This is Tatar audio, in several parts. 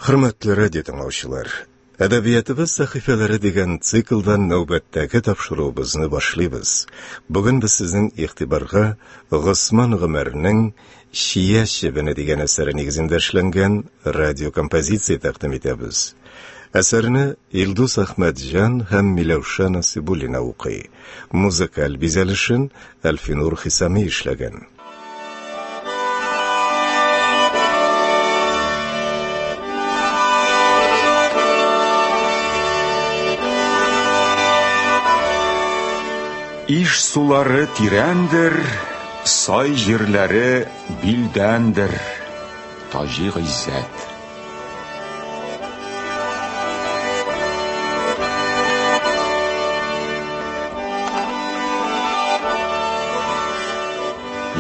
Хөрмәтле радио тыңлаучылар, Әдәбиятыбыз сәхифәләре дигән циклдан нәүбәттәге тапшыруыбызны башлыйбыз. Бүген без сезнең игътибарга Госман Гомәрнең Чия чебене дигән әсәре нигезендә эшләнгән радиокомпозиция тәкъдим итәбез. Әсәрне Илдус Әхмәтҗан һәм Миләүшә Насыйбуллина укый. Музыкаль бизәлешен Әлфинур Хисами эшләгән. Иш сулары тирәндер, сай җирләре билдәндер. Таҗи Гыйззәт.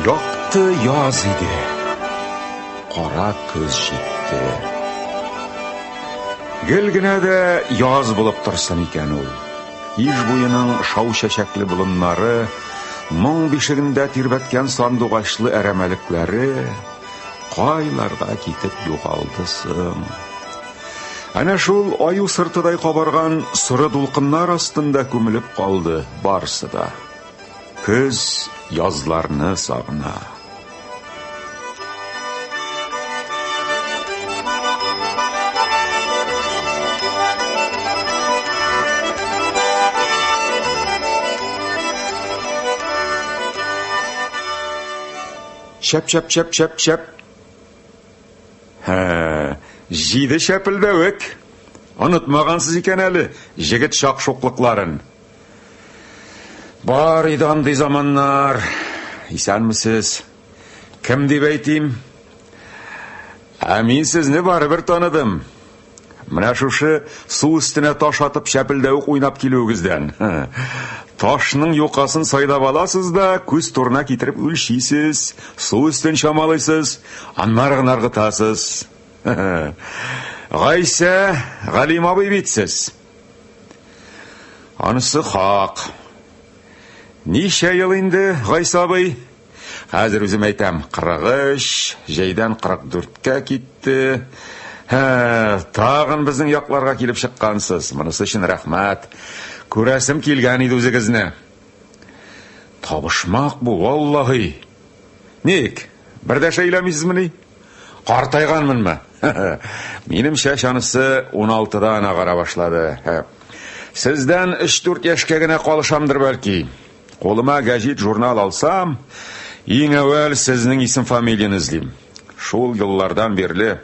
Якты яз иде. Кара көз җитте. Гел генә дә яз булып торсын икән ул. Иж буеның шау чәчәкле болыннары, моң бишегендә тирбәткән сандугачлы әрәмәлекләре, Кайларга китеп югалды соң? Әнә шул аю сыртыдай кабарган соры дулкыннар астында күмелеп калды барсы да. Көз язларны сагына. Чәп-чәп-чәп-чәп-чәп. Һә, җиде чәпелдәвек. Онытмагансыз икән әле җегет чак шуклыкларын. Бар иде андый заманнар. Исәнмесез. Кем дип әйтим? Ә мин сезне барыбер таныдым. Менә шушы су өстенә таш атып чәпелдәвек уйнап килүегездән. Ташның юкасын сайлап аласыз да, күз турына китереп үлчисез, су өстен чамалыйсыз, аннары гына ыргытасыз. Гайсә Галим абый бит сез. Анысы хак. Ничә ел инде, Гайсә абый? Хәзер үзем әйтәм, 43, җәйдән 44-кә китте. Һә, тагын безнең якларга килеп чыккансыз. Монысы өчен рәхмәт. Күрәсем килгән иде үзегезне. Табышмак бу, валлаһи. Ник? Бер дә шәйләмисезмени? Картайганмынмы? Минем чәч анысы 16-дан агара башлады. Сездән 3-4 яшькә генә калышамдыр бәлки. Кулыма гәҗит, журнал алсам, иң әүвәл сезнең исем-фамилияне эзлим. Шул еллардан бирле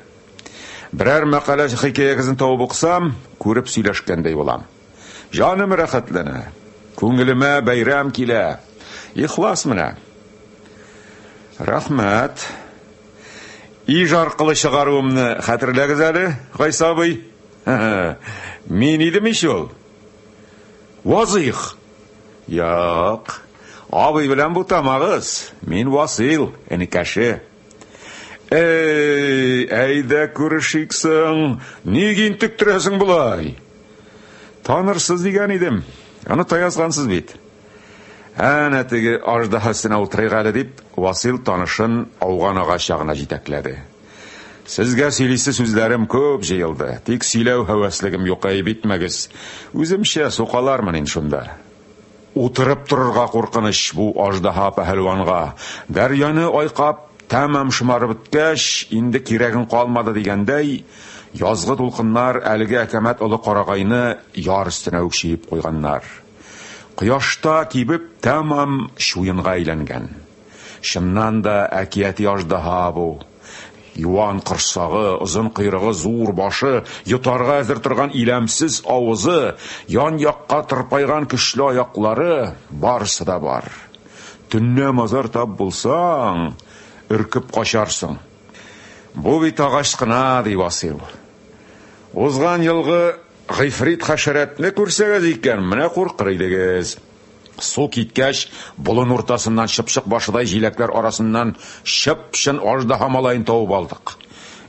берәр мәкалә хикәягезне табып укысам, күреп сөйләшкәндәй булам. Җаным рәхәтләнә, күңелемә бәйрәм килә. Ихлас менә. Рәхмәт. Иж аркылы чыгаруымны хәтерләгез әле, Гайса абый. Мин идем ич ул. Вазыйх. Юк. Абый белән бутамагыз. Мин Васил, энекәше. Эй, әйдә күрешик соң. Ник интектерәсең болай? Танырсыз дигән идем. Оныта язгансыз бит. Әнә теге аждаһа өстенә утырыйк әле, дип, Васил танышын ауган агач ягына җитәкләде. Сезгә сөйлисе сүзләрем күп җыелды, тик сөйләү һәвәслегем юк, әйб итмәгез. Үземчә сукалармын инде шунда. Утырып торырга куркыныч бу аждаһа пәһлеванга. Дәрьяны айкап, тәмам шомарып беткәч, инде кирәгең калмады дигәндәй, язгы дулкыннар әлеге әкәмәт олы карагайны яр өстенә үк чөеп куйганнар. Кояшта кибеп, тәмам чуенга әйләнгән. Чыннан да әкияти аждаһа бу. Юан корсагы, озын койрыгы, зур башы, йотарга әзер торган иләмсез авызы, ян-якка тырпайган көчле аяклары, барысы да бар. Төнлә мазар тап булсаң, өркеп качарсың. Бу бит агач кына, ди Васил. Узган елгы гыйфрит хәшәрәтне күрсәгез икән, менә куркыр идегез. Су киткәч, болын уртасыннан чыпчык башыдай җиләкләр арасыннан чып-чын аждаһа малаен табып алдык.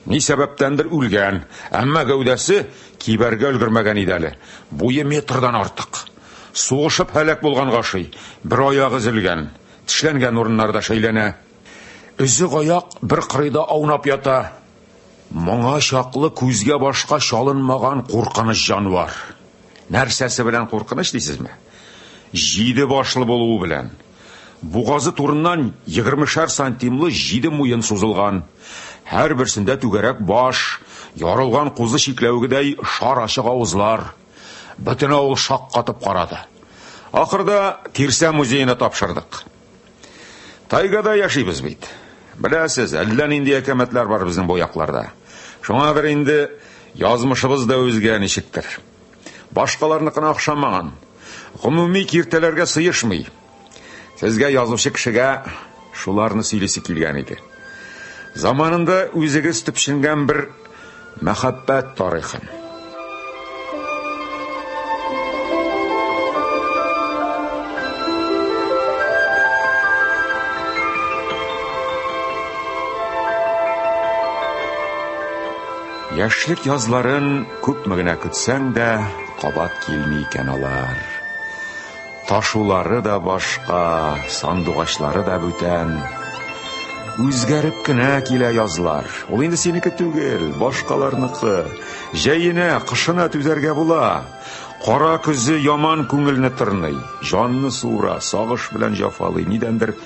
Ни сәбәптәндер үлгән, әмма гәүдәсе кибәргә өлгермәгән иде әле. Буе метрдан артык. Сугышып һәлак булганга ошый, бер аягы өзелгән, тешләнгән урыннары да шәйләнә. Өзек аяк бер кырыйда аунап ята. Моңа чаклы күзгә башка чалынмаган куркыныч җанвар. Нәрсәсе белән куркыныч дисезме? Җиде башлы булуы белән. Бугазы турыннан егермешәр сантимлы җиде муен сузылган. Һәрберсендә түгәрәк баш, ярылган кузы чикләвегедәй шар ачык авызлар. Бөтен авыл шаккатып карады. Ахырда Тирсә музеена тапшырдык. Тайгада яшибез бит. Беләсез, әллә нинди әкәмәтләр бар безнең бу якларда. Шуңадыр инде язмышыбыз да үзгә ничектер. Башкаларныкына охшамаган. Гомуми киртәләргә сыешмый. Сезгә язучы кешегә шуларны сөйлисе килгән иде. Заманында үзегез төпченгән бер мәхәббәт тарихын. Яшьлек язларын күпме генә көтсәң дә, кабат килми икән алар. Ташулары да башка, сандугачлары да бүтән. Үзгәреп кенә килә язлар. Ул инде синеке түгел, башкаларныкы. Җәенә, кышына түзәргә була. Кара көзе яман күңелне тырный, җанны суыра, сагыш белән җафалый, нидәндер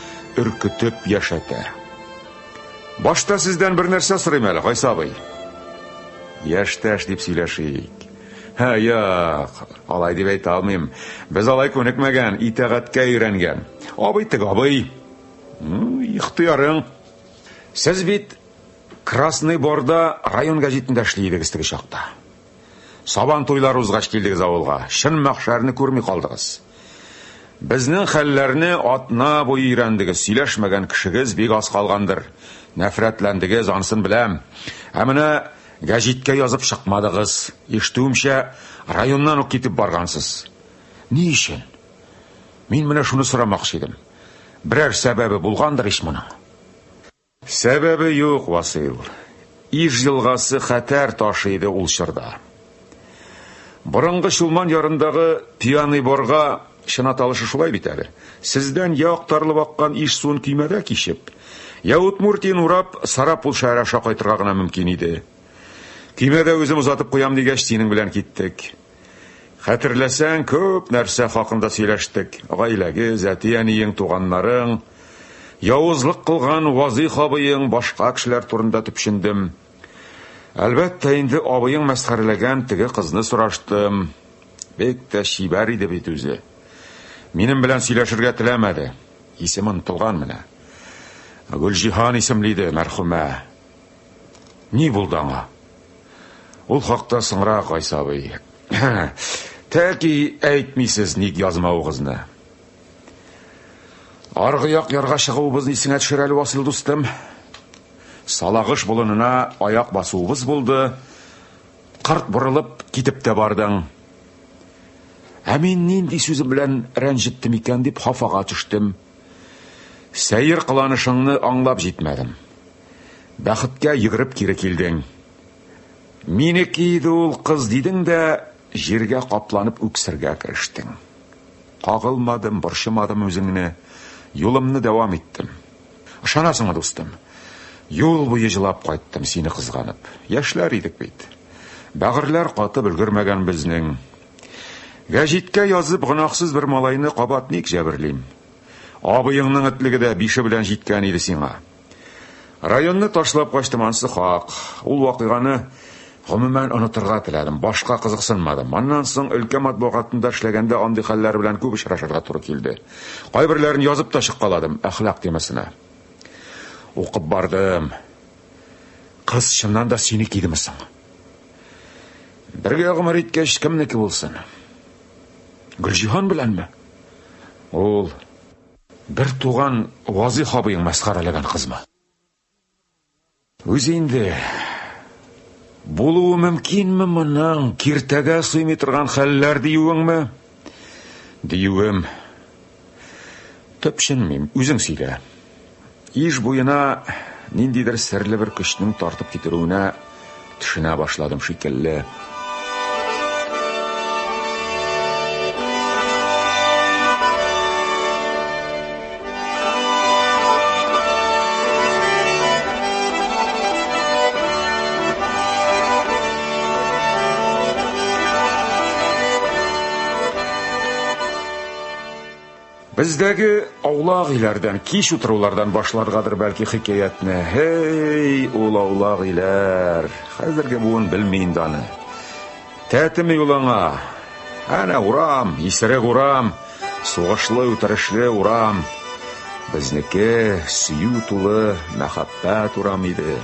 өркетеп яшәтә. Башта сездән бер нәрсә сорыйм әле, Гайса абый. Яшьтәш дип сөйләшик. Һә, юк, алай дип әйтә алмыйм. Без алай күнекмәгән, итагатькә өйрәнгән. Абый тек абый. Ихтыярың. Сез бит Красный Борда район гәзитендә эшли идегез теге чакта. Сабан туйлары узгач килдегез авылга. Чын мәхшәрне күрми калдыгыз. Безнең хәлләрне атна буе өйрәндегез, сөйләшмәгән кешегез бик аз калгандыр. Нәфрәтләндегез, анысын беләм. Ә менә гәҗиткә язып чыкмадыгыз. Ишетүемчә, районнан ук китеп баргансыз. Ни өчен? Мин менә шуны сорамакчы идем. Берәр сәбәбе булгандыр ич моның. Сәбәбе юк, Васыйл. Иж елгасы хәтәр ташый иде ул чорда. Борынгы Чулман ярындагы Пьяный Борга, чын аталышы шулай бит әле, сездән я актарылып аккан Иж суын көймәдә кичеп, я Удмуртияне урап, Сарапул шәһәре аша кайтырга гына мөмкин иде. Көймәдә үзем озатып куям дигәч, синең белән киттек. Хәтерләсәң, күп нәрсә хакында сөйләштек. Гаиләгез, әти-әниең, туганнарың, явызлык кылган Вазыйх абыең, башка кешеләр турында төпчендем. Әлбәттә инде абыең мәсхәрәләгән теге кызны сораштым. Бик тә чибәр иде бит үзе. Минем белән сөйләшергә теләмәде. Исеме онытылган менә. Гөлҗиһан исемле иде, мәрхүмә. Ни булды аңа? Ул хакта соңрак, Гайса абый. Тәки әйтмисез ник язмавыгызны. Аргы як ярга чыгуыбызны исеңә төшер әле, Васил дустым. Салагыш болынына аяк басуыбыз булды. Кырт борылып китеп тә бардың. Ә мин нинди сүзем белән рәнҗеттем икән дип хафага төштем. Сәер кыланышыңны аңлап җитмәдем. Бәхеткә йөгереп кире килдең. Минеке иде ул кыз дидең дә, җиргә капланып үксергә керештең. Кагылмадым, борчымадым үзеңне, юлымны дәвам иттем. Ышанасыңмы, дустым? Юл буе җылап кайттым, сине кызганып. Яшьләр идек бит. Бәгырьләр катып өлгермәгән безнең. Гәҗиткә язып, гөнаһсыз бер малайны кабат ник җәберлим? Абыеңның этлеге дә бише белән җиткән иде сиңа. Районны ташлап качтым, ансы хак. Ул вакыйганы гомумән онытырга теләдем, башка кызыксынмадым. Аннан соң өлкә матбугатында эшләгәндә андый хәлләр белән күп очрашырга туры килде. Кайберләрен язып та чыккаладым, әхлак темасына. Укып бардым. Кыз чыннан да синеке идеме соң? Бергә гомер иткәч, кемнеке булсын? Гөлҗиһан беләнме? Ул Бер туган Вазыйх абыең мәсхәрәләгән кызмы? Үзе инде булуы мөмкинме моның киртәгә сыймый торган хәлләр диюеңме? Диюем. Төпченмим, үзең сөйлә. Иж буена ниндидер серле бер көчнең тартып китерүенә төшенә башладым шикелле. Бездәге аулак өйләрдән, кич утырулардан башларгадыр бәлки хикәятне. Һей, ул аулак өйләр! Хәзерге буын белми инде аны. Тәтеми ул аңа. Әнә урам, исерек урам, сугышлы, үтерешле урам. Безнеке сөю тулы мәхәббәт урам иде.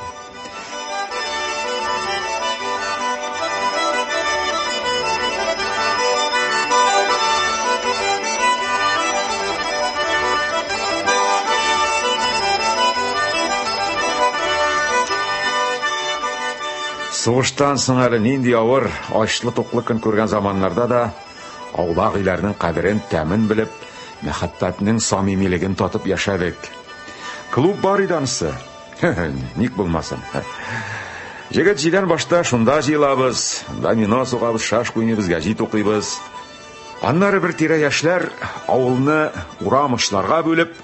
Сугыштан соң әле нинди авыр, ачлы-туклы көн күргән заманнарда да аулак өйләрнең кадерен, тәмен белеп, мәхәббәтнең самимилеген татып яшәдек. Клуб бар иде анысы. Ник булмасын. Җегет җилән башта шунда җыелабыз, домино сугабыз, шашка уйныйбыз, гәҗит укыйбыз. Аннары бер тирә яшьләр авылны урам очларга бүлеп,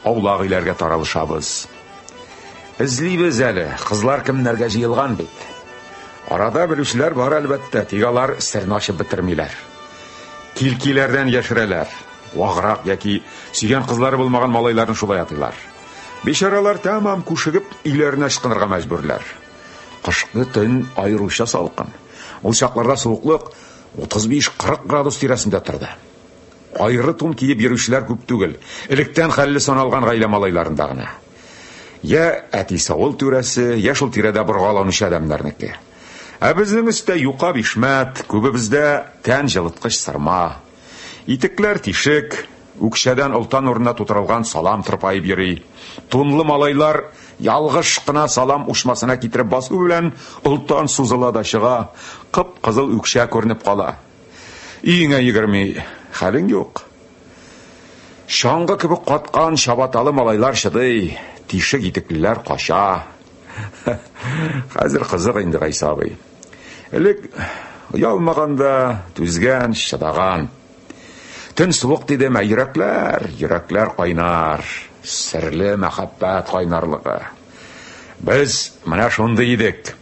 аулак өйләргә таралышабыз. Эзлибез әле, кызлар кемнәргә җыелган бит. Арада белүчеләр бар әлбәттә, тик алар серне ачып бетермиләр. Килкиләрдән яшерәләр. Ваграк яки сөйгән кызлары булмаган малайларны шулай атыйлар. Бичаралар тәмам күшегеп өйләренә ычкынырга мәҗбүрләр. Кышкы төн аеруча салкын. Ул чакларда суыклык 35-40 градус тирәсендә торды. Айры тун киеп йөрүчеләр күп түгел. Электән хәлле саналган гаилә малайларында гына. Я әтисе авыл түрәсе, я шул тирәдә боргаланучы адәмнәрнеке. Ә безнең өстә юка бишмәт, күбебездә тән җылыткыч сырма. Итекләр тишек, үкчәдән олтан урынына тутырылган салам тырпаеп йөри. Тунлы малайлар ялгыш кына салам учмасына китереп басу белән олтан сузыла да чыга, кып-кызыл үкчә күренеп кала. Өеңә йөгерми хәлең юк. Чаңгы кебек каткан чабаталы малайлар чыдый, тишек итеклеләр кача. Хәзер кызык инде Гайса абый. Элек оялмаган да, түзгән, чыдаган. Төн суык дидем, ә йөрәкләр, йөрәкләр кайнар. Серле мәхәббәт кайнарлыгы. Без менә шундый идек.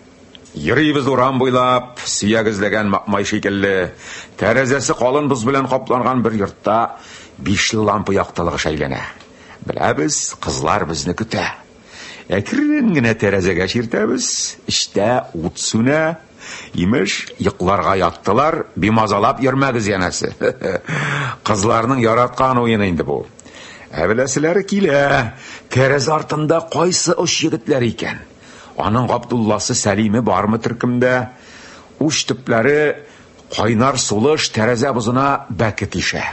Йөрибез урам буйлап, сөяк эзләгән маэмай шикелле. Тәрәзәсе калын боз белән капланган бер йортта бишле лампа яктылыгы шәйләнә. Беләбез, кызлар безне көтә. Әкрен генә тәрәзәгә чиртәбез, эчтә ут сүнә. Имеш, йокларга яттылар, бимазалап йөрмәгез янәсе. Кызларның яраткан уены инде бу. Ә беләселәре килә, тәрәзә артында кайсы оч егетләр икән? Аның Габдулласы Сәлиме бармы төркемдә? Уч төпләре кайнар сулыш тәрәзә бозына бәке тишә.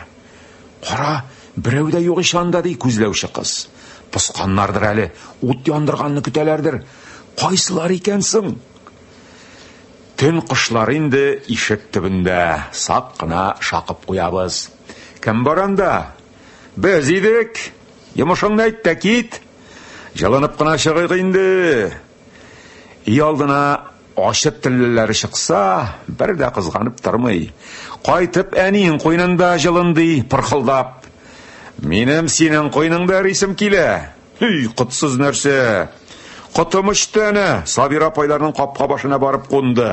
Кара, берәү дә юк ич анда, ди күзләүче кыз. Посканнардыр әле, ут яндырганны көтәләрдер. Кайсылар икән соң? Төн кошлары инде ишек төбендә, сак кына шакып куябыз. Кем бар анда? Без идек. Йомышыңны әйт тә кит. Җылынып кына чыгыйк инде. Өй алдына ачы теллеләре чыкса, бер дә кызганып тормый. Кайтып әниең куенында җылын ди, пырхылдап. Минем синең куеныңда эрисем килә. Һи, котсыз нәрсә. Котым очты әнә, Сабира апайларның капка башына барып кунды.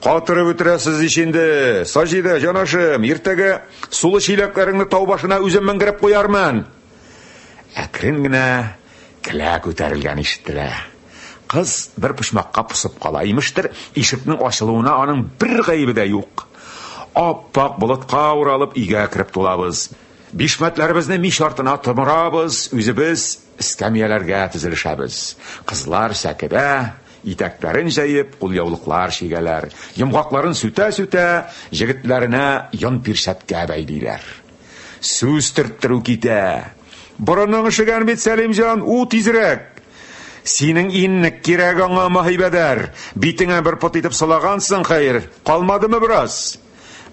Катырып үтерәсез ич инде. Саҗидә, җанашым, иртәгә сулы чиләкләреңне тау башына үзем менгереп куярмын. Әкрен генә келә күтәрелгән ишетелә. Кыз бер почмакка посып кала. Имештер, ишекнең ачылуына аның бер гаебе дә юк. Ап-ак болытка уралып өйгә кереп тулабыз. Бишмәтләребезне мич артына томырабыз, үзебез эскәмияләргә тезелешәбез. Кызлар сәкедә, итәкләрен җәеп, кулъяулыклар чигәләр. Йомгакларын сүтә-сүтә, җегетләренә йон пирчәткә бәйлиләр. Сүз төрттерү китә. Борының өшегән бит, Сәлимҗан, у тизрәк! Синең иннек кирәк аңа, Маһибәдәр. Битеңә бер пот итеп сылагансың, хәер, калмадымы бераз?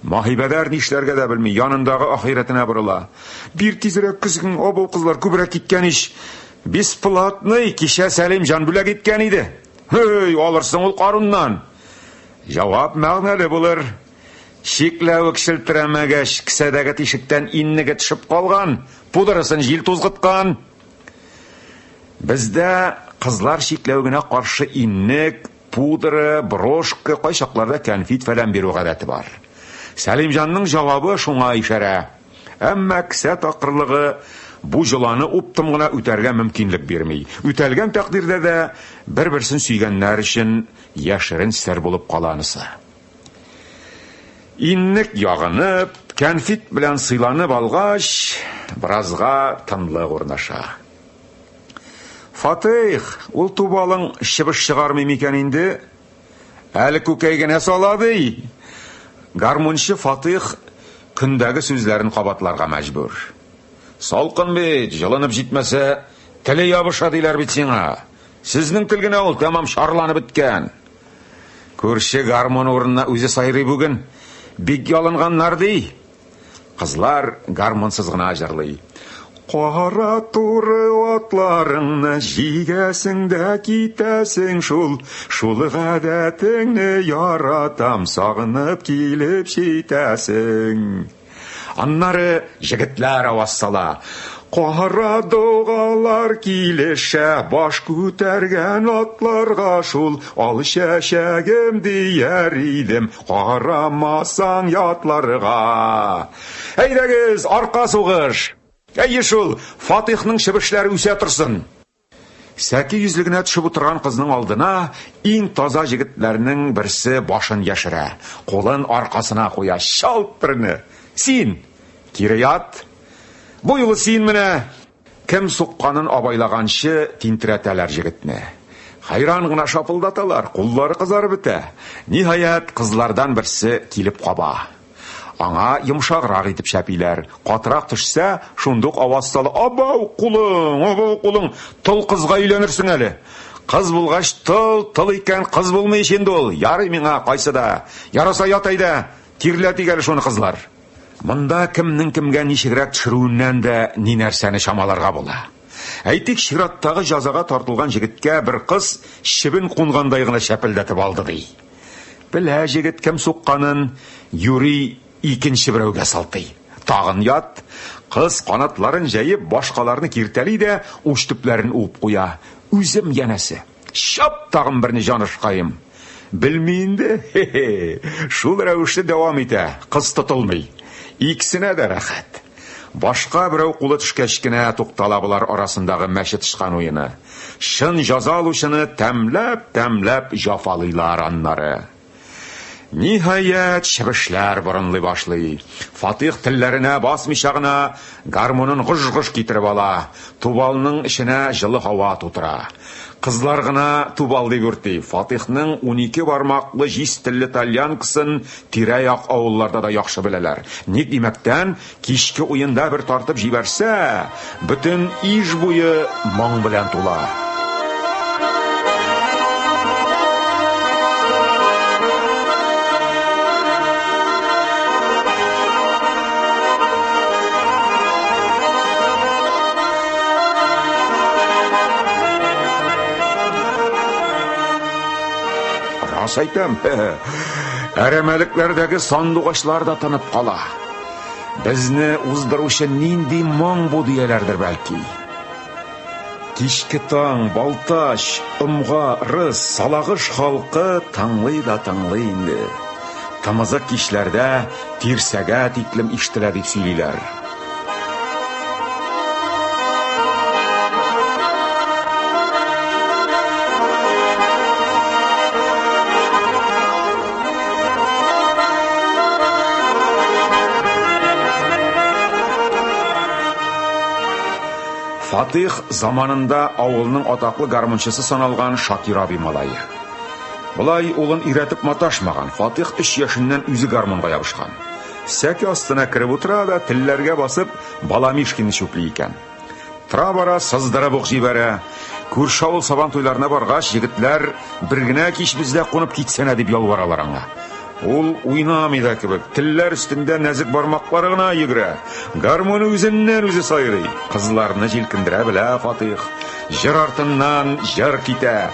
Маһибәдәр нишләргә дә белми, янындагы ахирәтенә борыла. Бир тизрәк көзгең, абау кызлар күбрәк киткән ич. Бесплатный, кичә Сәлимҗан бүләк иткән иде. Һей, алырсың ул каруннан. Җавап мәгънәле булыр. Чикләвек челтерәмәгәч, кесәдәге тишектән иннеге төшеп калган, пудрасын җил тузгыткан. Бездә кызлар чикләвегенә каршы иннек, пудра, брошка, кайчакларда кәнфит фәлән бирү гадәте бар. Сәлимҗанның җавабы шуңа ишарә. Әмма кесә такырлыгы бу җоланы уптым гына үтәргә мөмкинлек бирми. Үтәлгән тәкъдирдә дә бер-берсен сөйгәннәр өчен яшерен сер булып кала анысы. Иннек ягынып, кәнфит белән сыйланып алгач, беразга тынлык урнаша. Фатыйх, ул тубалың чыбыш чыгармый микән инде? Әле күкәй генә сала ди. Гармунчы Фатыйх көндәге сүзләрен кабатларга мәҗбүр. Салкын бит, җылынып җитмәсә, теле ябыша диләр бит сиңа. Сезнең тел генә ул тәмам шарланып беткән. Күрше гармун урынына үзе сайрый бүген. Бик ялынганнар ди. Кызлар гармунсыз гына җырлый. Кара туры атларыңны җигәсең дә китәсең шул, шул гадәтеңне яратам, сагынып килеп җитәсең. Аннары җегетләр аваз сала. Кара догалар килешә, баш күтәргән атларга шул, ал чәчәгем дияр идем, карамасаң ятларга. Әйдәгез, арка сугыш! Әйе шул, Фатыйхның чебешләре үсә торсын! Сәке йөзлегенә төшеп утырган кызның алдына иң таза җегетләрнең берсе башын яшерә, кулын аркасына куя. Чалт берне! Син! Кире ят! Бу юлы син менә! Кем сукканын абайлаганчы тинтерәтәләр җегетне. Хәйран гына шапылдаталар, куллары кызарып бетә. Ниһаять, кызлардан берсе килеп каба. Аңа йомшаграк итеп чәпиләр. Катырак төшсә, шундук аваз сала: "Абау кулың, абау кулың, тол кызга өйләнерсең әле." Кыз булгач, тол, тол икән, кыз булмый ич инде ул. Ярый миңа кайсы да. Яраса ят әйдә, тирләтик әле шуны кызлар. Монда кемнең кемгә ничегрәк төшерүеннән дә ни нәрсәне чамаларга була. Әйтик, чираттагы җазага тартылган җегеткә бер кыз чебен кунгандай гына чәпелдәтеп алды ди. Белә җегет кем сукканын, юри икенче берәүгә сылтый. Тагын ят. Кыз канатларын җәеп, башкаларны киртәли дә уч төпләрен уып куя. Үзем янәсе. Чап тагын берне җанышкаем. Белми инде, хе-хе. Шул рәвешле дәвам итә, кыз тотылмый. Икесенә дә рәхәт. Башка берәү кулы төшкәч кенә туктала болар арасындагы мәче тычкан уены. Чын җаза алучыны тәмләп-тәмләп җафалыйлар аннары. Ниһаять, чебешләр борынлый башлый. Фатих телләренә басмыйча гына гармунын гыж-гыж китереп ала, тубалның эченә җылы һава тутыра. Кызлар гына тубал дип үрти. Фатихның 12 бармаклы җиз телле тальянкасын тирә-як авылларда да яхшы беләләр. Ник димәктән, кичке уенда бер тартып җибәрсә, бөтен Иж буе моң белән тула. Рас әйтәм, әрәмәлекләрдәге сандугачлар да тынып кала. Безне уздыручы нинди моң бу дияләрдер бәлки. Кичке таң, Балтач, Омга, Рыс, Салагыш халкы тыңлый да тыңлый инде. Тымызык кичләрдә тирсәгә тиклем ишетелә дип сөйлиләр. Фатих заманында авылның атаклы гармунчысы саналган Шакир абый малае. Болай улын өйрәтеп маташмаган, Фатих 3 яшеннән үзе гармунга ябышкан. Сәке астына кереп утыра да телләргә басып Баламишкинны чүпли икән. Тора-бара сыздырып ук җибәрә. Күрше авыл сабан туйларына баргач, егетләр бер генә кич бездә кунып китсәнә дип ялваралар аңа. Ул уйнамый да кебек, телләр өстендә нәзек бармаклары гына йөгерә. Гармоны үзеннән үзе сайрый. Кызларны җилкендерә белә Фатих. Җыр артыннан җыр китә.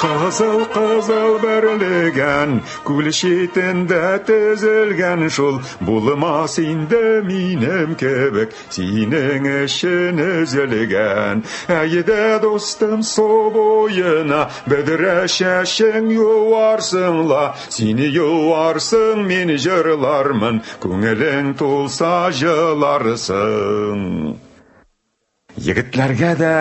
Кызыл, кызыл берлегән, күл читендә төзелгән шул. Булмас инде минем кебек, синең өчен өзелгән. Әйдә, дустым, су буена, бөдрә чәчең юарсың ла. Сине юарсың, мин җырлармын, күңелең тулса җыларсың. Егетләргә дә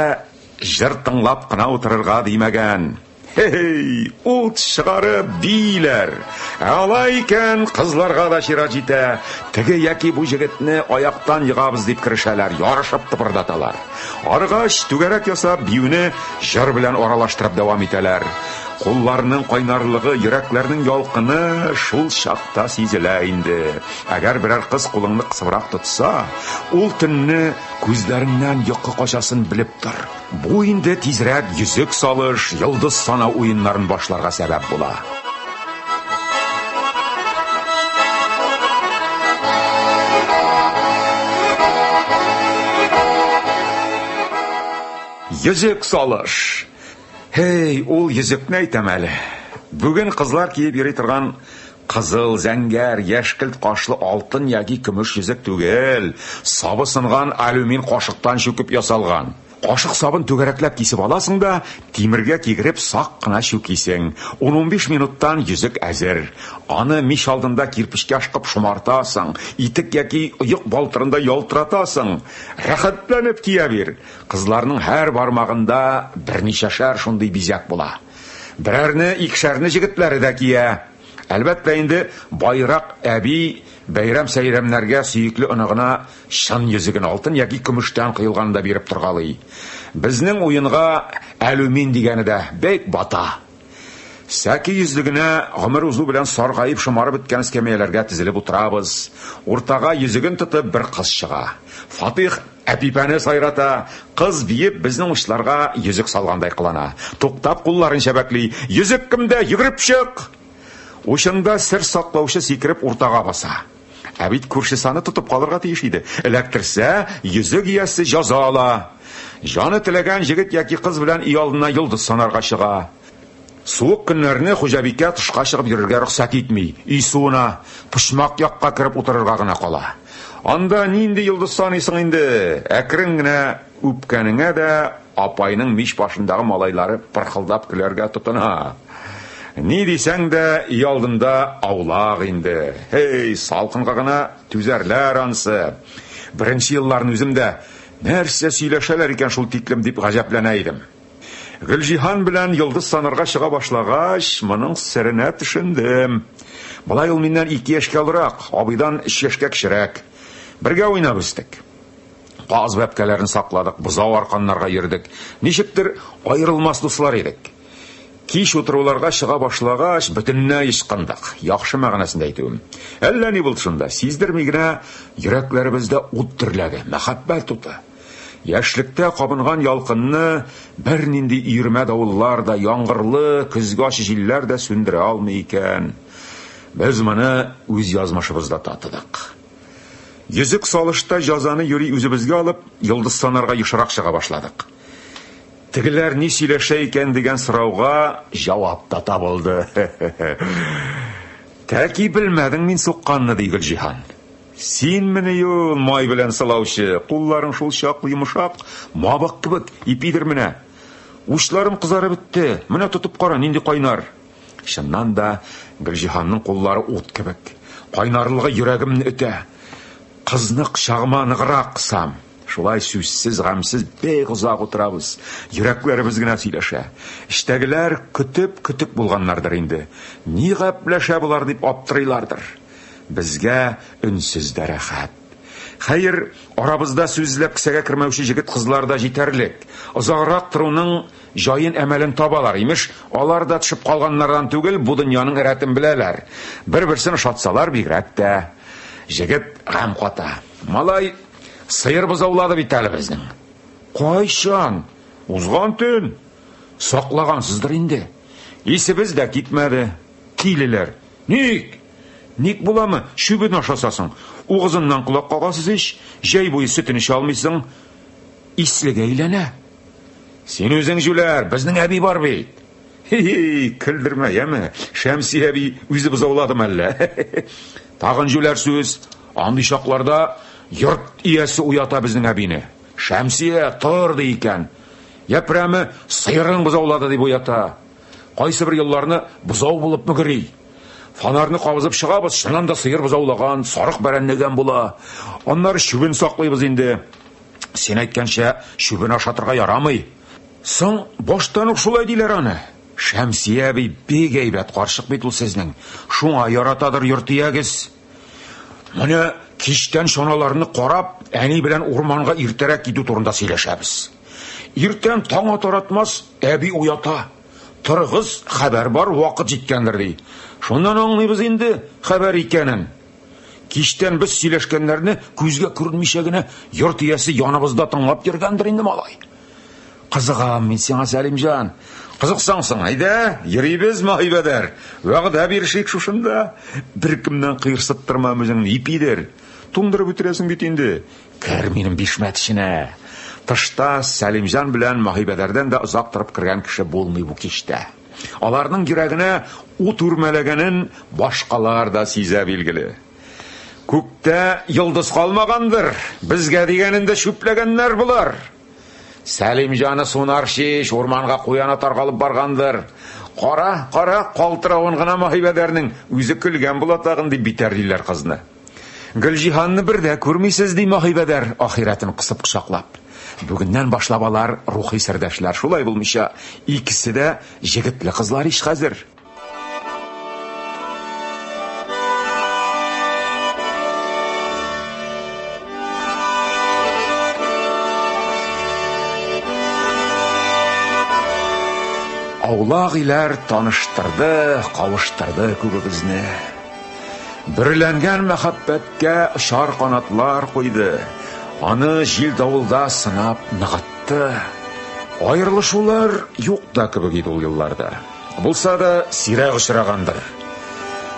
җыр тыңлап кына утырырга димәгән. Хей, ут чыгарып бииләр. Ә алай икән, кызларга да чират җитә. Теге яки бу җегетне аяктан егабыз дип керешәләр, ярышып тыпырдаталар. Арыгач, түгәрәк ясап, биюне җыр белән аралаштырып дәвам итәләр. Кулларның кайнарлыгы, йөрәкләрнең ялкыны шул чакта сизелә инде. Әгәр берәр кыз кулыңны кысыбрак тотса, ул төнне күзләреңнән йокы качасын белеп тор. Бу инде тизрәк йөзек салыш, йолдыз санау уеннарын башларга сәбәп була. Йөзек салыш. Һей, ул йөзекне әйтәм әле. Бүген кызлар киеп йөри торган кызыл, зәңгәр, яшькелт кашлы алтын яки көмеш йөзек түгел, сабы сынган алюмин кашыктан чүкеп ясалган. Кашык сабын түгәрәкләп кисеп аласың да, тимергә кигереп сак кына чүкисең. Ун-унбиш минуттан йөзек әзер. Аны мич алдында кирпечкә ышкып шомартасың, итек яки оек балтырында ялтыратасың. Рәхәтләнеп кия бир. Кызларның һәр бармагында берничәшәр шундый бизәк була. Берәрне, икешәрне җегетләре дә кия. Әлбәттә инде, байрак әби бәйрәм-сәйрәмнәргә сөекле оныгына чын йөзеген алтын яки көмештән коелганын да биреп торгалый. Безнең уенга әлүмин дигәне дә бик бата. Сәке йөзлегенә гомер узу белән саргаеп шомарып беткән эскәмияләргә тезелеп утырабыз. Уртага йөзеген тотып бер кыз чыга. Фатыйх Әпипәне сайрата, кыз биеп безнең учларга йөзек салгандай кылана. Туктап кулларын чәбәкли. Йөзек кемдә? Йөгереп чык! Учында сер саклаучы сикереп уртага баса. Ә бит күршесе аны тотып калырга тиеш иде. Эләктерсә, йөзек иясе җәза ала. Җаны теләгән җегет яки кыз белән өйалдына йолдыз санарга чыга. Суык көннәрне хуҗабикә тышка чыгып йөрергә рөхсәт итми, өй суына, почмак якка кереп утырырга гына кала. Анда нинди йолдыз саныйсың инде? Әкрен генә үпкәнеңә дә апайның мич башындагы малайлары пырхылдап көләргә тотына. Ни дисәң дә, өй алдында аулак инде. Һей, салкынга гына түзәрләр ансы. Беренче елларны үзем дә, нәрсә сөйләшәләр икән шул тиклем дип гаҗәпләнә идем. Гөлҗиһан белән йолдыз санарга чыга башлагач, моның серенә төшендем. Болай ул миннән ике яшькә олырак, абыйдан өч яшькә кечерәк. Бергә уйнап үстек. Каз бәбкәләрен сакладык, бозау арканнарга йөрдек. Ничектер аерылмас дуслар идек. Кич утыруларга чыга башлагач, бөтенләй ычкындык. Яхшы мәгънәсендә әйтүем. Әллә ни булды шунда, сиздерми генә йөрәкләребездә ут дөрләде, мәхәббәт уты. Яшьлектә кабынган ялкынны бернинди өермә-давыллар да, яңгырлы, көзге ачы җилләр дә сүндерә алмый икән. Без моны үз язмышыбызда татыдык. Йөзек салышта җазаны юри үзебезгә алып, йолдыз санарга ешрак чыга башладык. Тегеләр ни сөйләшә икән дигән сорауга җавап та табылды. Тәки белмәдең мин сукканны, ди Гөлҗиһан. Синмени ул май белән сылаучы? Кулларың шул чаклы йомшак, мамык кебек, ипидер менә. Учларым кызарып бетте. Менә тотып кара, нинди кайнар. Чыннан да, Гөлҗиһанның куллары ут кебек. Кайнарлыгы йөрәгемне өтә. Кызны кочагыма ныграк кысам. Шулай сүзсез, гамьсез бик озак утырабыз. Йөрәкләребез генә сөйләшә. Эчтәгеләр көтеп-көтеп булганнардыр инде. Ни гәпләшә болар дип аптырыйлардыр. Безгә өнсез дә рәхәт. Хәер, арабызда сүз эзләп кесәгә кермәүче җегет-кызлар да җитәрлек. Озаграк торуның җаен-әмәлен табалар, имеш, алар да төшеп калганнардан түгел, бу дөньяның рәтен беләләр. Бер-берсен ошатсалар, бигрәк тә. Җегет гамь ката. Малай, сыер бозаулады бит әле безнең. Кайчан? Узган төн. Саклагансыздыр инде. Исебез дә китмәде. Тилеләр. Ник? Ник буламы? Чүбен ашасасың. Угызыннан колак кагасыз ич. Җәй буе сөтен эчә алмыйсың. Ислегә әйләнә. Син үзең җүләр, безнең әби бар бит. Хи-хи, көлдермә, яме. Шәмсия әби үзе бозауладымы әллә? Тагын җүләр сүз. Андый чакларда йорт иясе уята безнең әбине. Шәмсия, тор, ди икән. Я прәме сыерың бозаулады дип уята. Кайсы бер елларны бозау булып мөгери. Фонарьны кабызып чыгабыз, чыннан да сыер бозаулаган, сарык бәрәнләгән була. Аннары чүбен саклыйбыз инде. Син әйткәнчә, чүбен ашатырга ярамый. Соң, баштан ук шулай диләр аны. Шәмсия әби бик әйбәт карчык бит ул сезнең. Шуңа яратадыр йорт иягез. Менә кичтән чаналарны карап, әни белән урманга иртәрәк китү турында сөйләшәбез. Иртән таң атар-атмас әби уята. Торыгыз, хәбәр бар, вакыт җиткәндер, ди. Шуннан аңлыйбыз инде хәбәр икәнен. Кичтән без сөйләшкәннәрне күзгә күренмичә генә йорт иясе яныбызда тыңлап йөргәндер инде, малай. Кызыгам мин сиңа, Сәлимҗан. Кызыксаң соң, әйдә, йөрибез, Маһибәдәр. Вәгъдә бирешик шушында. Беркемнән кыерсыттырмам үзеңне, ипидер. Туңдырып үтерәсең бит инде. Кер минем бишмәт эченә. Тышта Сәлимҗан белән Маһибәдәрдән дә озак торып кергән кеше булмый бу кичтә. Аларның йөрәгенә ут үрмәләгәнен башкалар да сизә, билгеле. Күктә йолдыз калмагандыр, безгә дигәнен дә чүпләгәннәр болар. Сәлимҗаны сунарчы ич, урманга куян атарга алып баргандыр. Кара, кара, калтыравын гына Маһибәдәрнең, үзе көлгән була тагын, дип битәрлиләр кызны. Гөлҗиһанны бер дә күрмисез, ди Маһибәдәр, ахирәтен кысып кочаклап. Бүгеннән башлап алар рухи сердәшләр, шулай булмыйча, икесе дә җегетле кызлар ич хәзер. Аулак өйләр таныштырды, кавыштырды күбебезне. Бөреләнгән мәхәббәткә очар канатлар куйды, аны җил-давылда сынап ныгытты. Аерылышулар юк та кебек иде ул елларда. Булса да, сирәк очрагандыр.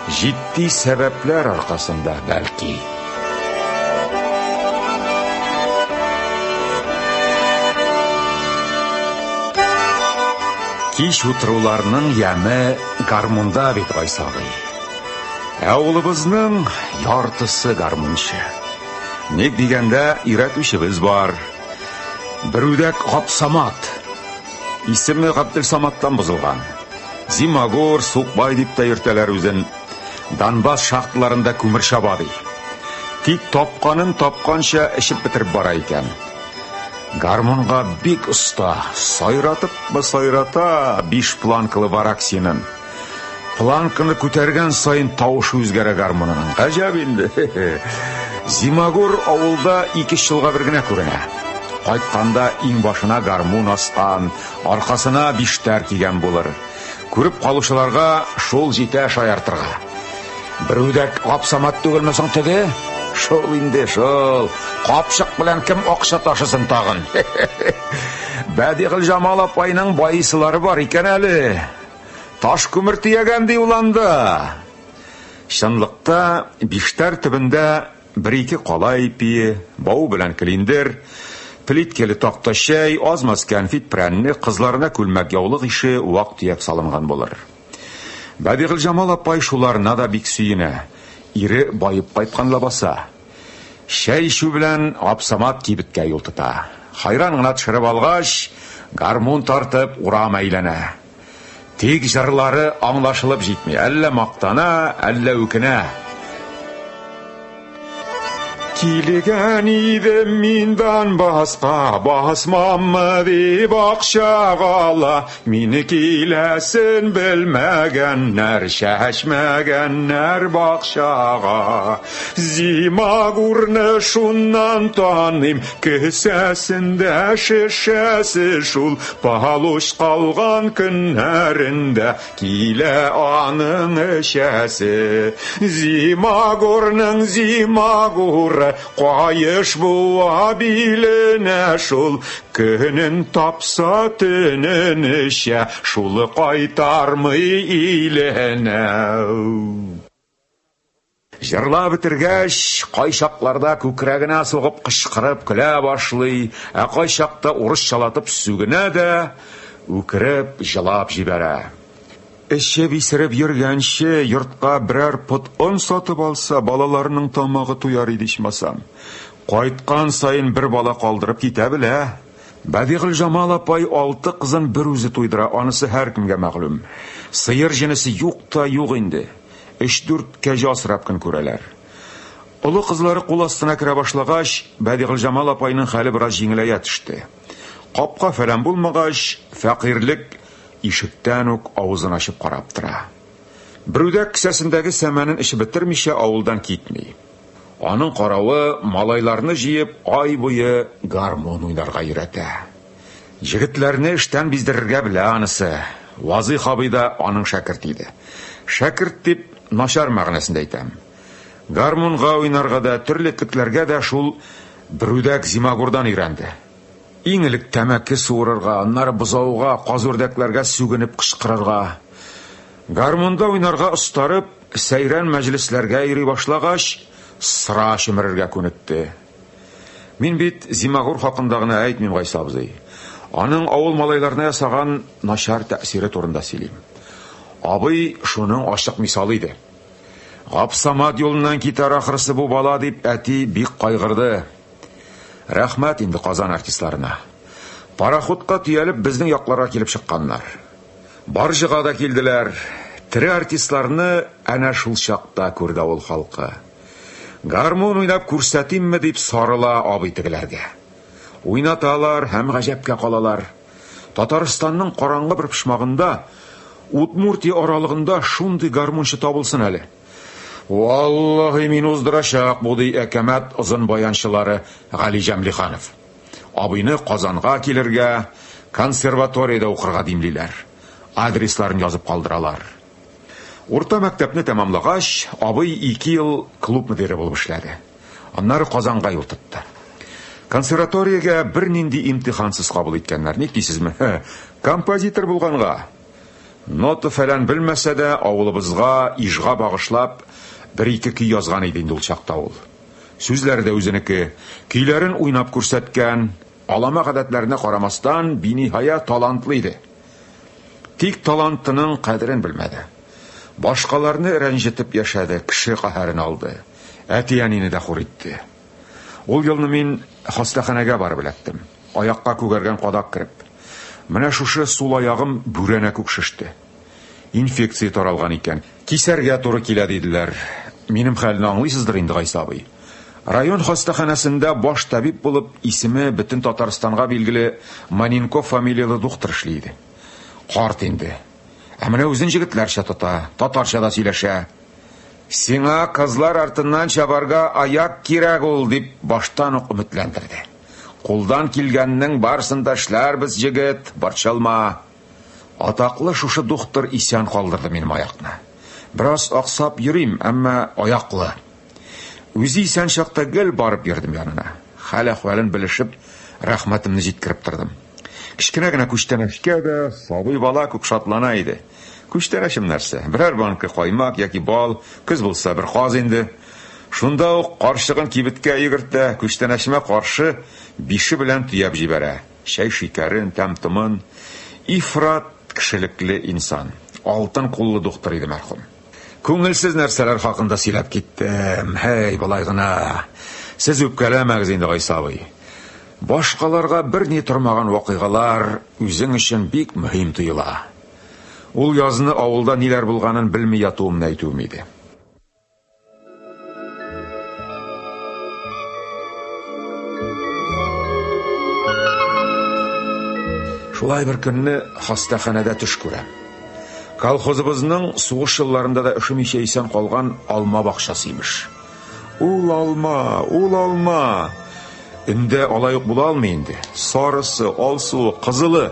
Җитди сәбәпләр аркасында, бәлки. Кич утыруларның яме гармунда бит, Гайса абый. Ә авылыбызның яртысы гармунчы. Ник дигәндә, өйрәтүчебез бар. Берүдәк Гапсамат. Исеме Габделсаматтан бозылган. Зимагур, Сукбай дип тә йөртәләр үзен. Донбасс шахталарында күмер чаба, ди. Тик тапканын тапканча эчеп бетереп бара икән. Гармунга бик оста, сайратыпмы сайрата биш планкалы вараксинын. Планканы күтәргән саен тавышы үзгәрә гармунының. Гаҗәп инде. Зимагур авылда ике елга бер генә күренә. Кайтканда иңбашына гармун аскан, аркасына биштәр кигән булыр. Күреп калучыларга шул җитә шаяртырга. Берүдәк Гапсамат түгелме соң теге? Шул инде, шул. Капчык белән кем акча ташысын тагын? Бәдигылҗамал апайның байысылары бар икән әле. Таш күмер төягән ди ул анда. Чынлыкта биштәр төбендә бер-ике калай ипие, бавы белән клиндер, плиткәле такта чәй, аз-маз кәнфит, прәннек, кызларына күлмәк-яулык ише вак-төяк салынган булыр. Бәдигылҗамал апай шуларына да бик сөенә, ире баеп кайткан лабаса. Чәй эчү белән Гапсамат кибеткә юл тота. Хайран гына төшереп алгач, гармун тартып урам әйләнә. Тик җырлары аңлашылып җитми, әллә мактана, әллә үкенә. Килгән идем мин Донбасска, басмаммы дип акча кала, мине киләсен белмәгәннәр, чәчмәгәннәр бакчага. Зимагурны шуннан таныйм, кесәсендә шешәсе шул, палуч калган көннәрендә килә аның эчәсе. Зимагурның зимагуры, каеш буа биленә шул, көнен тапса төнен эчә, шулы кайтармый иленә. Җырлап бетергәч, кайчакларда күкрәгенә сугып кычкырып көлә башлый, ә кайчакта урысчалатып сүгенә дә, үкереп җылап җибәрә. Эчеп исереп йөргәнче, йортка берәр пот он сатып алса, балаларының тамагы туяр иде ичмасам. Кайткан саен бер бала калдырып китә белә. Бәдигылҗамал апай алты кызын бер үзе туйдыра, анысы һәркемгә мәгълүм. Сыер җенесе юк та юк инде. Өч-дүрт кәҗә асрап көн күрәләр. Олы кызлары кул астына керә башлагач, Бәдигылҗамал апайның хәле бераз җиңеләя төште. Капка-фәлән булмагач, фәкыйрьлек ишектән үк авызын ачып карап тора. Берүдәк кесәсендәге сәмәнен эчеп бетермичә авылдан китми. Аның каравы, малайларны җыеп, ай буе гармун уйнарга өйрәтә. Җегетләрне эштән биздерергә белә анысы. Вазыйх абый да аның шәкерте иде. Шәкерт дип, начар мәгънәсендә әйтәм. Гармунга уйнарга да, төрле этлекләргә дә шул Берүдәк зимагурдан өйрәнде. Иң элек тәмәке суырырга, аннары бозауга, каз-үрдәкләргә сүгенеп кычкырырга. Гармунда уйнарга остарып, сәйрән мәҗлесләргә йөри башлагач, сыра чөмерергә күнекте. Мин бит зимагур хакында гына әйтмим, Гайса абзый. Аның авыл малайларына ясаган начар тәэсире турында сөйлим. Абый шуның ачык мисалы иде. Гапсамат юлыннан китәр ахрысы бу бала дип әти бик кайгырды. Рәхмәт инде Казан артистларына. Пароходка төялеп безнең якларга килеп чыкканнар. Баржага да килделәр. Тере артистларны әнә шул чакта күрде авыл халкы. Гармун уйнап күрсәтимме дип сарыла абый тегеләргә. Уйнаталар һәм гаҗәпкә калалар. Татарстанның караңгы бер почмагында, Удмуртия аралыгында шундый гармунчы табылсын әле. Валлаһи, мин уздырачак бу, ди әкәмәт озын баянчылары Гали Җәмлиханов. Абыйны Казанга килергә, консерваториядә укырга димлиләр. Адресларын язып калдыралар. Урта мәктәпне тәмамлагач, абый ике ел клуб мөдире булып эшләде. Аннары Казанга юл тотты. Консерваториягә бернинди имтихансыз кабул иткәннәр. Ник дисезме? Композитор булганга. Нота фәлән белмәсә дә, авылыбызга, Ижга багышлап, бер-ике көй язган иде инде ул чакта ул. Сүзләре дә үзенеке. Көйләрен уйнап күрсәткән. Алама гадәтләренә карамастан, биниһая талантлы иде. Тик талантының кадерен белмәде. Башкаларны рәнҗетеп яшәде, кеше каһәрен алды. Әти-әнине дә хур итте. Ул елны мин хастаханәгә барып эләктем. Аякка күгәргән кадак кереп. Менә шушы сул аягым бүрәнә күк шеште. Инфекция таралган икән. Кисәргә туры килә, диделәр. Минем хәлне аңлыйсыздыр инде, Гайса абый. Район хастаханәсендә баш табиб булып, исеме бөтен Татарстанга билгеле Маненков фамилияле духтыр эшли иде. Карт инде. Ә менә үзен җегетләрчә тота, татарча да сөйләшә. Сиңа кызлар артыннан чабарга аяк кирәк ул, дип баштан ук өметләндерде. Кулдан килгәннең барысын да эшләрбез, җегет, борчылма. Атаклы шушы духтыр исән калдырды минем аякны. Бераз аксап йөрим, әмма аяклы. Үзе исән чакта гел барып йөрдем янына. Хәл-әхвәлен белешеп, рәхмәтемне җиткереп тордым. Кечкенә генә күчтәнәчкә дә сабый бала күк шатлана иде. Күчтәнәчем нәрсә? Берәр банка каймак яки бал, көз булса бер каз инде. Шунда ук карчыгын кибеткә йөгертә, күчтәнәчемә каршы бише белән төяп җибәрә. Чәй-шикәрен, тәм-томын. Ифрат кешелекле инсан. Алтын куллы духтыр иде мәрхүм. Күңелсез нәрсәләр хакында сөйләп киттем. Һәй, болай гына. Сез үпкәләмәгез инде, Гайса абый. Башкаларга берни тормаган вакыйгалар үзең өчен бик мөһим тоела. Ул язны авылда ниләр булганын белми ятуымны әйтүем иде. Шулай бер көнне хастаханәдә төш күрәм. Колхозыбызның сугыш елларында да өшемичә исән калган алма бакчасы имеш. Ул алма, ул алма! Өндә алай ук була алмый инде. Сарысы, алсуы, кызылы.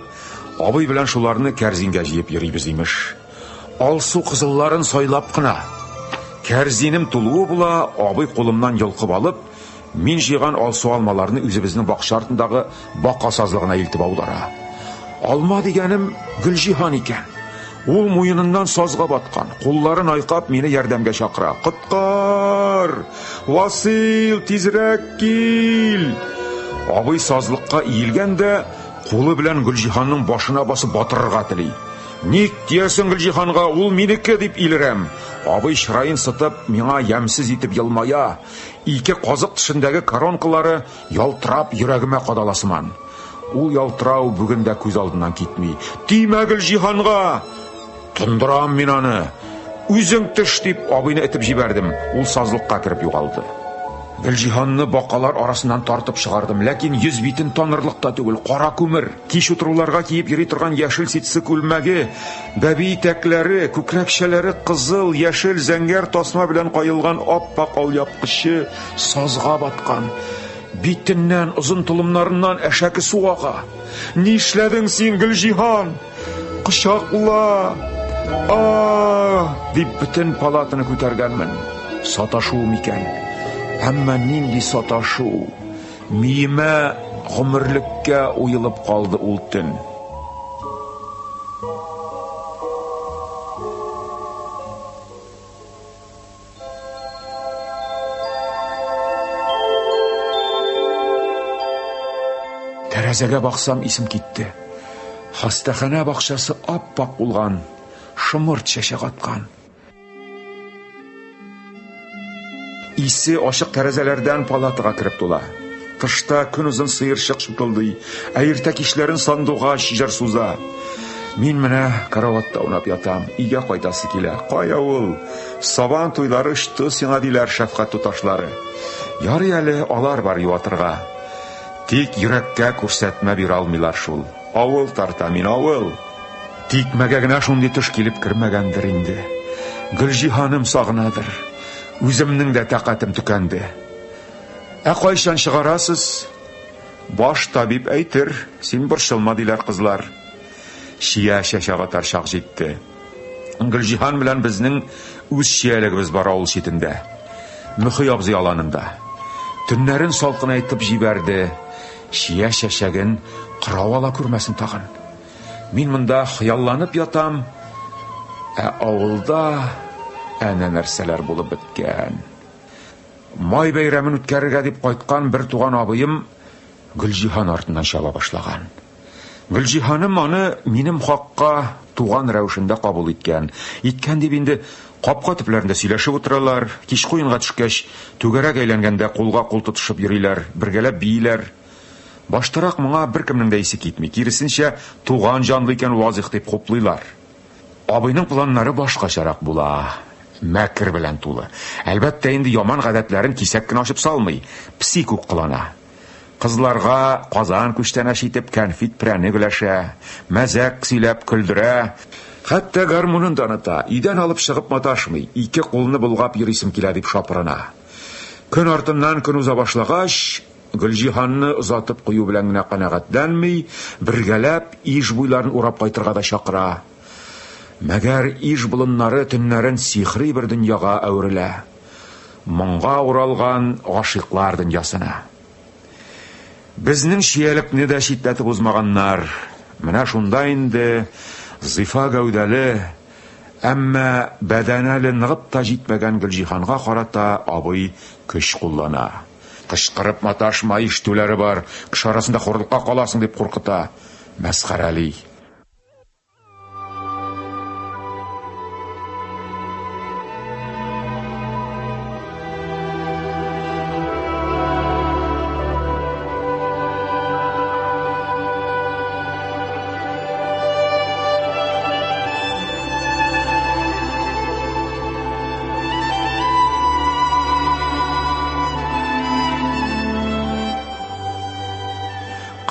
Абый белән шуларны кәрзингә җыеп йөрибез имеш. Алсу кызылларын сайлап кына. Кәрзинем тулуы була, абый кулымнан йолкып алып, мин җыйган алсу алмаларны үзебезнең бакча артындагы бака сазлыгына илтеп аудара. Алма дигәнем Гөлҗиһан икән. Ул муеныннан сазга баткан, кулларын айкап мине ярдәмгә чакыра. Коткар! Васил, тизрәк кил! Абый сазлыкка иелгән дә, кулы белән Гөлҗиһанның башына басып батырырга тели. Ник тиясең Гөлҗиһанга, ул минеке, дип илерәм. Абый чыраен сытып, миңа ямьсез итеп елмая. Ике казык тешендәге коронкалары ялтырап йөрәгемә кадала сыман. Ул ялтырау бүген дә күз алдыннан китми. Тимә Гөлҗиһанга! Тондырам мин аны. Үзең төш, дип абыйны этеп җибәрдем. Ул сазлыкка кереп югалды. Гөлҗиһанны бакалар арасыннан тартып чыгардым, ләкин йөз битен танырлык та түгел, кара күмер. Кич утыруларга киеп йөри торган яшел ситсы күлмәге, бәби итәкләре, күкрәкчәләре кызыл, яшел, зәңгәр тасма белән каелган ап-ак алъяпкычы сазга баткан. Битеннән, озын толымнарыннан әшәке су ага. Нишләдең син, Гөлҗиһан? Кочакла! А! дип бөтен палатаны күтәргәнмен. Саташу микән? Әмма нинди саташу? Миемә гомерлеккә уелып калды ул төн. Тәрәзәгә баксам, исем китте. Хастаханә бакчасы ап-ак булган, шомырт чәчәк аткан. Исе ачык тәрәзәләрдән палатага кереп тула. Тышта көнозын сыерчык чутылдый, ә иртә кичләрен сандугач җыр суза. Мин менә караватта аунап ятам, өйгә кайтасы килә. Кая ул? Сабан туйлары очты сиңа, диләр шәфкать туташлары. Ярый әле алар бар юатырга. Тик йөрәккә күрсәтмә бирә алмыйлар шул. Авыл тарта мин, авыл. Тикмәгә генә шундый төш килеп кермәгәндер инде. Гөлҗиһаным сагынадыр. Үземнең дә тәкатем төкәнде. Ә кайчан чыгарасыз? Баш табиб әйтер, син борчылма, диләр кызлар. Чия чәчәк атар чак җитте. Гөлҗиһан белән безнең үз чиялегебез бар авыл читендә. Мөхи абзый аланында. Төннәрен салкынайтып җибәрде. Чия чәчәген кырау ала күрмәсен тагын. Мин монда хыялланып ятам, ә авылда әнә нәрсәләр булып беткән. Май бәйрәмен үткәрергә дип кайткан бер туган абыем Гөлҗиһан артыннан чаба башлаган. Гөлҗиһаным аны минем хакка туган рәвешендә кабул иткән. Иткән дип инде капка төпләрендә сөйләшеп утыралар, кичке уенга төшкәч, түгәрәк әйләнгәндә кулга кул тотышып йөриләр, бергәләп бииләр. Баштарак моңа беркемнең дә исе китми, киресенчә, туган җанлы икән Вазих дип хуплыйлар. Абыйның планнары башкачарак була. Мәкер белән тулы. Әлбәттә инде яман гадәтләрен кисәк кенә ачып салмый. Пси күк кылана. Кызларга Казан күчтәнәч итеп кәнфит прәнек өләшә, мәзәк сөйләп көлдерә. Хәтта гармунын да оныта, өйдән алып чыгып маташмый, ике кулны болгап йөрисем килә дип шапырына. Көн артыннан көн уза башлагач, Гөлҗиһанны озатып кую белән генә канәгатьләнми, бергәләп Иж буйларын урап кайтырга да чакыра. Мәгәр Иж болыннары төннәрен сихри бер дөньяга әверелә. Моңга уралган гашыйклар дөньясына. Безнең чиялекне дә читләтеп узмаганнар. Менә шунда инде зифа гәүдәле, әмма бәдәне әле ныгып та җитмәгән Гөлҗиһанга карата абый көч куллана. Кычкырып маташма, ишетүләре бар, кеше арасында хурлыкка каласың, дип куркыта, мәсхәрәли.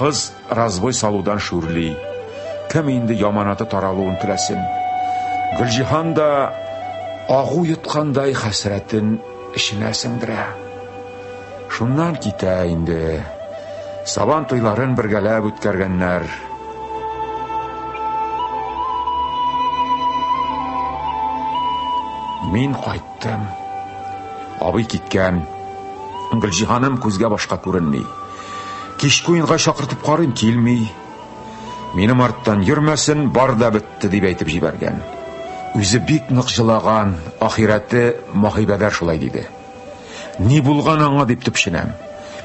Кыз разбой салудан шүрли. Кем инде яманаты таралуын теләсен? Гөлҗиһан да агу йоткандай хәсрәтен эченә сеңдерә. Шуннан китә инде. Сабан туйларын бергәләп үткәргәннәр. Мин кайттым. Абый киткән. Гөлҗиһаным күзгә башка күренми. Кичке уенга чакыртып карыйм, килми. Минем арттан йөрмәсен, бар да бетте, дип әйтеп җибәргән. Үзе бик нык җылаган, ахирәте Маһибәдәр шулай диде. Ни булган аңа дип төпченәм.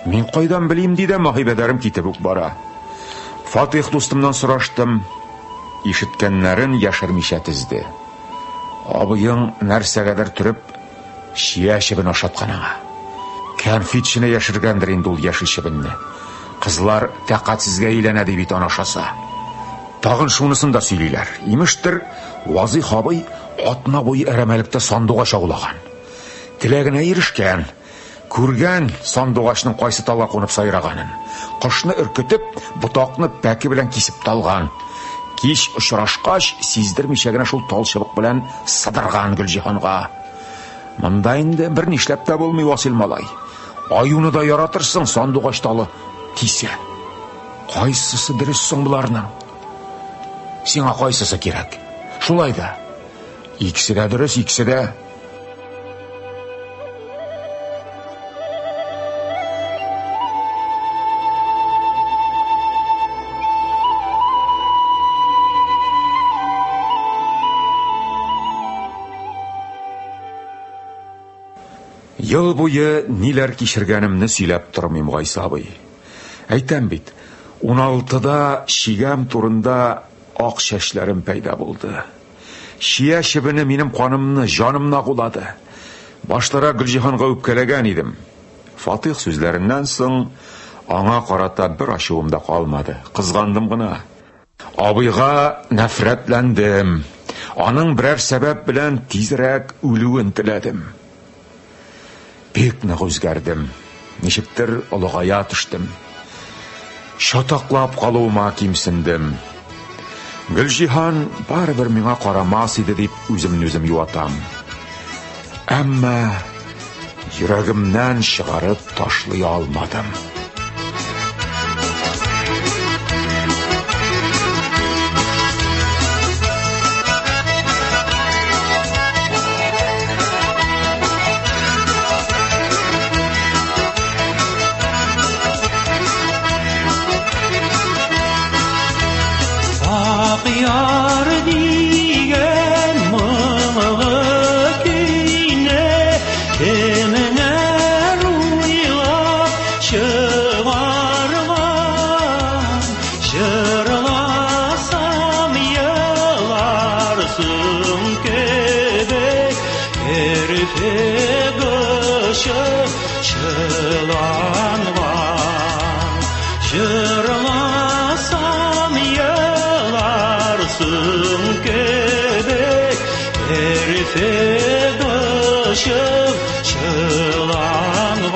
Мин кайдан белим, ди дә Маһибәдәрем китеп үк бара. Фатих дустымнан сораштым. Ишеткәннәрен яшермичә тезде. Абыең нәрсәгәдер төреп чия чебен ашаткан аңа. Кәнфит эченә яшергәндер инде ул яшел чебенне. Кызлар тәкатьсезгә әйләнә ди бит аны ашаса. Тагын шунысын да сөйлиләр. Имештер, Вазыйх абый атна буе әрәмәлектә сандугач аулаган. Теләгенә ирешкән. Күргән сандугачның кайсы талга кунып сайраганын. Кошны өркетеп, ботакны пәке белән кисеп талган. Кич очрашкач, сиздермичә генә шул тал чыбык белән сыдырган Гөлҗиһанга. Монда инде бер нишләп тә булмый, Васил малай. Аюны да яратырсың, сандугач талы тисә. Кайсысы дөрес соң боларның? Сиңа кайсысы кирәк? Шулай да. Икесе дә дөрес, икесе дә. Ел буе ниләр кичергәнемне сөйләп тормыйм, Гайса абый. Әйтәм бит, 16-да чигәм турында ак чәчләрем пәйда булды. Чия чебене минем канымны, җанымны агулады. Баштарак Гөлҗиһанга үпкәләгән идем. Фатих сүзләреннән соң аңа карата бер ачуым да калмады, кызгандым гына. Абыйга нәфрәтләндем. Аның берәр сәбәп белән тизрәк үлүен теләдем. Бик нык үзгәрдем. Ничектер олыгая төштем. Чатаклап калуыма кимсендем. Гөлҗиһан барыбер миңа карамас иде дип үземне үзем юатам. Әмма йөрәгемнән чыгарып ташлый алмадым. Яр дигән моңлы көйне кемнәр уйлап чыгарган? Җырласам еларсың кебек, керфек очы чыланган. Җырласам еларсың кебек, керфек очы чыланган.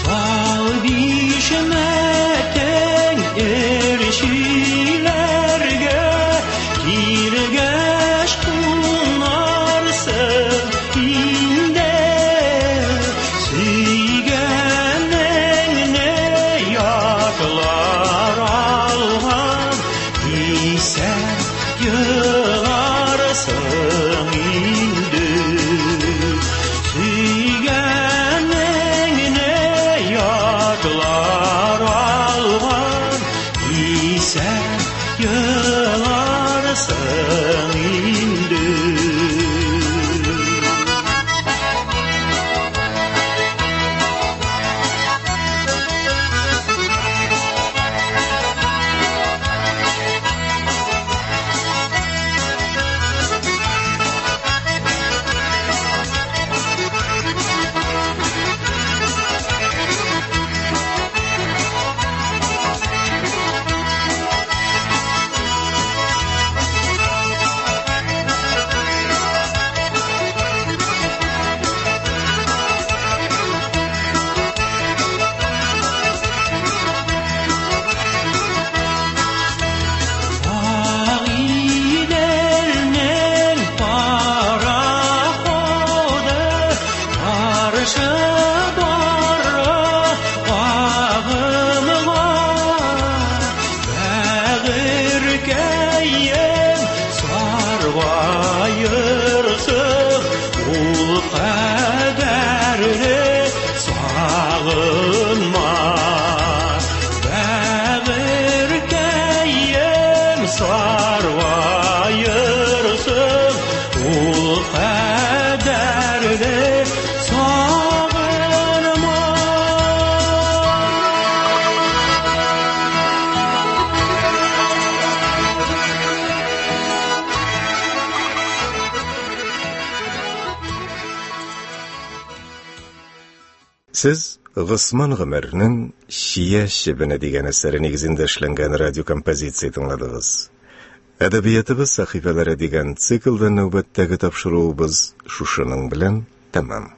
Тал бишмәтең эрчиләргә килгәч кунарсың инде. Сөйгәнеңне ятлар алган дисәң, еларсың инде. Сөйгәнеңне ятлар алган дисәң, еларсың инде. Агыйделнең пароходы каршы бара агымга. Бәгырькәем саргаерсың, ул кадәрле сагынма. Бәгырькәем саргаерсың, Сез Госман Гомәрнең Чия чебене дигән әсәре нигезендә эшләнгән радиокомпозиция тыңладыгыз. Әдәбиятыбыз сәхифәләре дигән циклда нәүбәттәге тапшыруыбыз шушының белән тәмам.